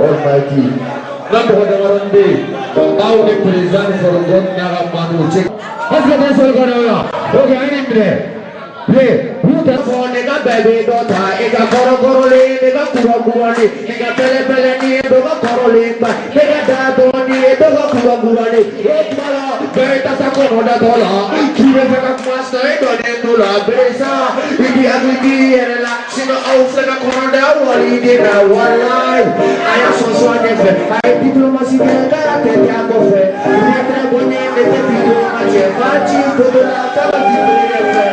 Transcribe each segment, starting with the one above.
Almighty. N ka mɔgɔ damadɔni bɛ yen, aw ni président ni foronto n'a ka maniw cɛ. Est ce que den sɔrɔ kɔnɔ wa? Ok, an ye nin minɛ. Ye, u tɛ fɔ ne ka bɛɛ bɛ dɔ ta, i ka kɔrɔkɔrɔlen, ne ka kurakurani, ne ka pɛlɛpɛlɛni ye dɔ ka kɔrɔlen ba, ne ka da dɔɔni ye dɔ ka kurakurani. O tuma la, bɛɛ tasa kɔnɔ datɔ la, k'i bɛ fɛ ka kuma sɔn e dɔnnen to la, bere sa, i k'i hakili t'i yɛrɛ la, sinon aw filɛ ka kɔnɔ da waliden na, walayi. A y'a sɔsɔ a ɲɛfɛ, a ye diplomatie kɛ k'a tɛ tɛ a kɔfɛ. Ne tɛ bɔ ne tɛ diplomate, Faci koto la k'a bɛ diplôme fɛ.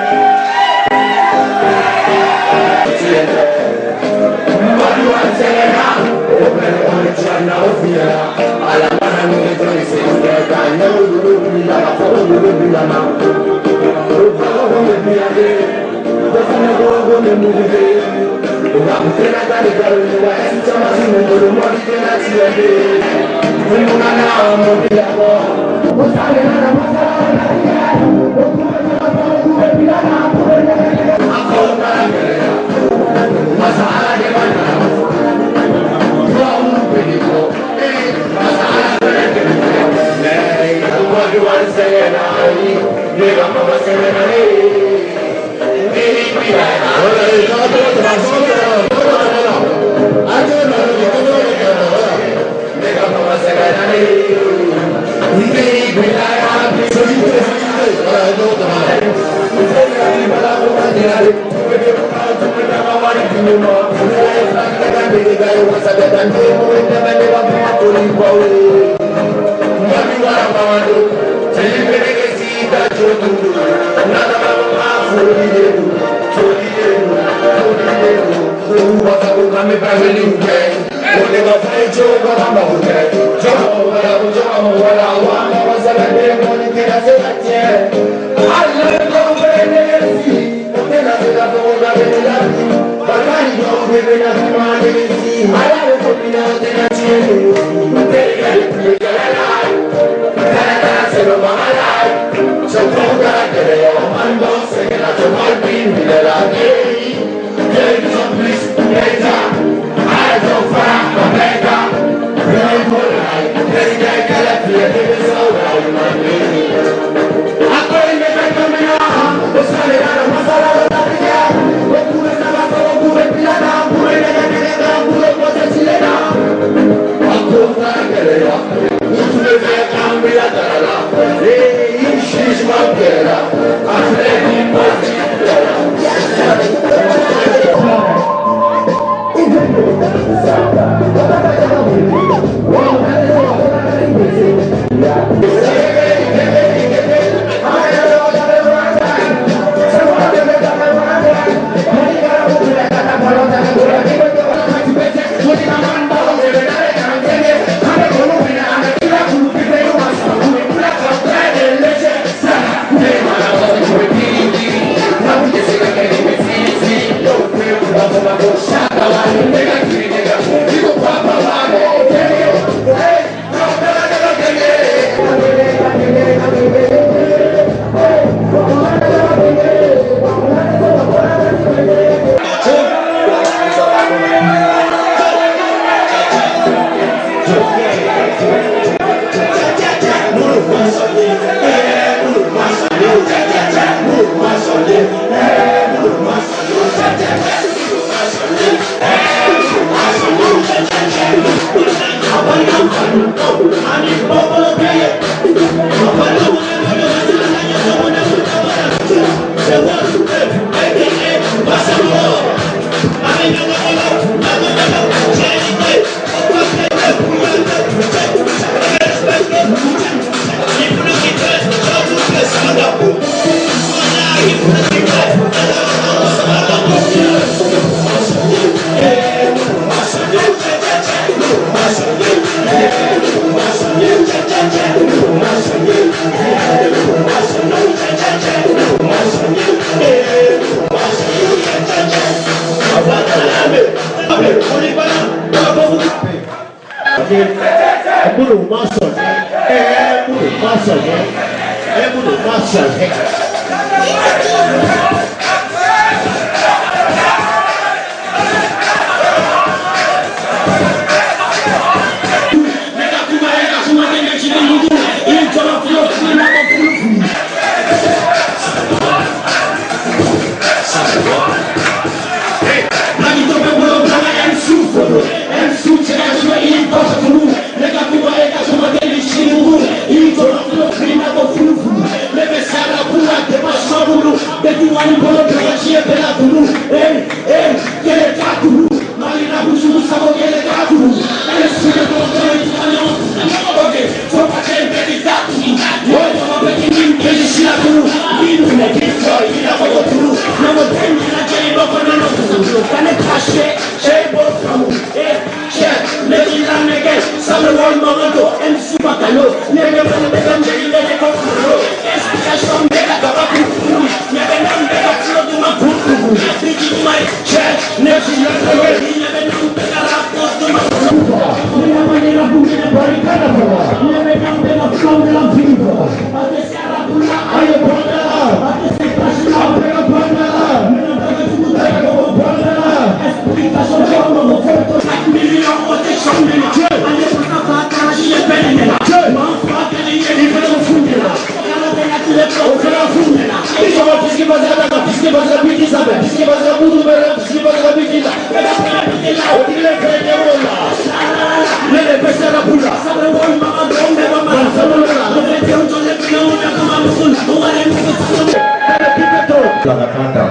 Bila ka taa ta,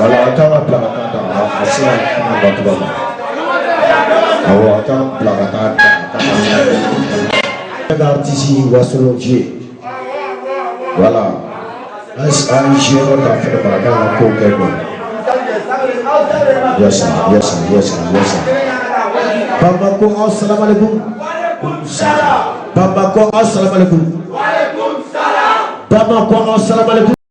wala a kan ka bila ka taa ta, a se ka kuma batuba ma. Awɔ, a kan bila ka taa ta, a kan ka ne ka artiste Wasolon Vieux, voilà, an ye yɔrɔ ta fɛnɛ ma, a kan ka ko kɛ quoi. Yes sir, yes sir, yes sir, yes sir. Bamako, aw salamalekum. Bamako, aw salamalekum. Bamako, aw salamalekum.